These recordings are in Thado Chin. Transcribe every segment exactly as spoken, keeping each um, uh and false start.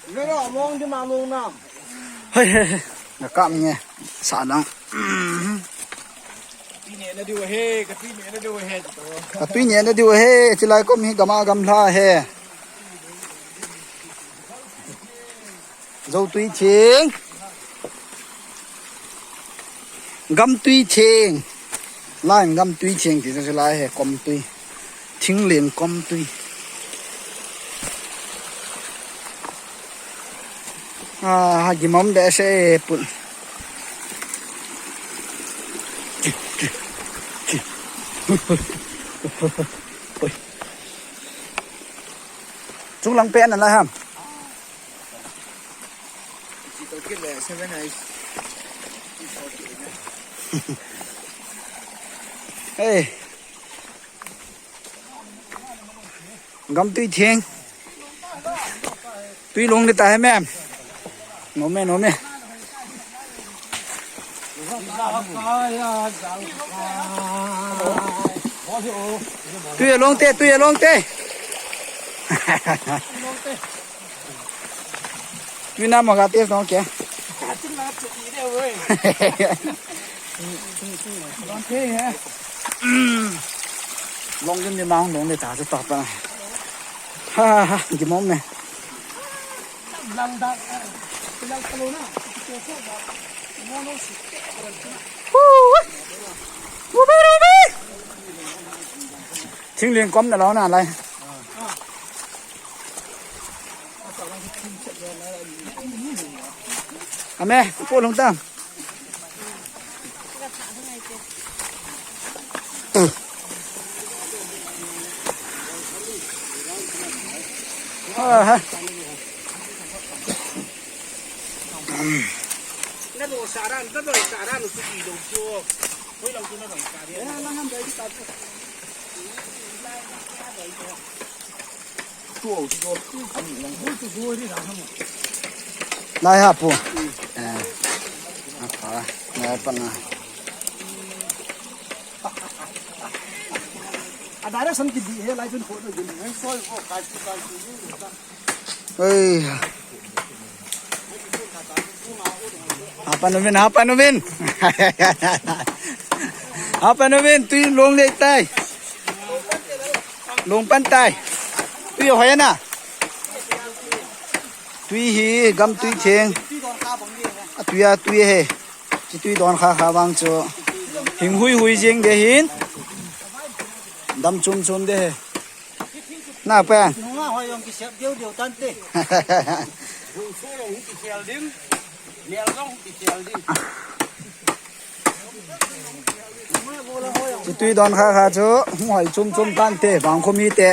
Mero mong di ma lung nam. Hei, hei, hei. Nga kam nge. Sa nang. Ka tui neh na diu he, ka tui neh na diu he, chito. Ka tui neh na diu he, chilai kom hi gam a gamla he. Zo tui thing. Gam tui thing. Lai gam tui thing ti chu lai he kom tui. Thinglen kom tui. Ah, ha gimom behseh pun. Chunglang pen ana ham. Hey. Gam tui thing. Tui long le ta he mem. Nom e, nom e. Tui along te, tui along te. Tui na ma ga te song ke. Long lim ni mang long le ta chu ta pa. Ha ha ha, gimom e. Thinglen kom na lo na lai. Ame, po long ta. Ah, ha. Na do saran, na do saran su di do su. Hoi lang su na do saran. Lai ha pu. Eh. Apa? Lai pa na. A direction ki di he lai chun ko do din. Hei soi ko kai chu kai chu. Ei. Hapa nu min, hapa nu min. Hapa nu min, tui long le tai. Long pan tai. Tui hoi na. Tui hi gam tui theng. A tui a tui he. Chi tui don kha kha vang chu. Hing hui hui jing de hin. Dam chum chum de he. Na pa. Nunga hoi jong kisep deu deu tante. Bung so jong kikhel ding. Mel jong kikhel ding. Chi tui don kha kha chu hung hoi chum chum tante, bang khomi te.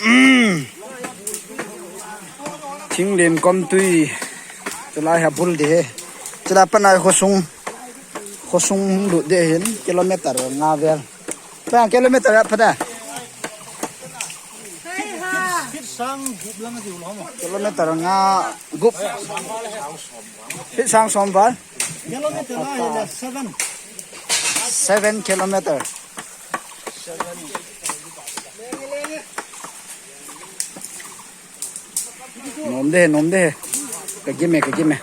Um. Thinglen kom tui. Chulai ha bul de he. Chulai panai khosung. Khosung lut de hin kilometer nga vel. Pa kilometer a pa da. Feet sang gup lang a diu lo mo. Kilometer nga gup. Feet sang som val. Kilometer a hile seven. Seven kilometer. Nom de, nom de. Ka gim e, ka gim e.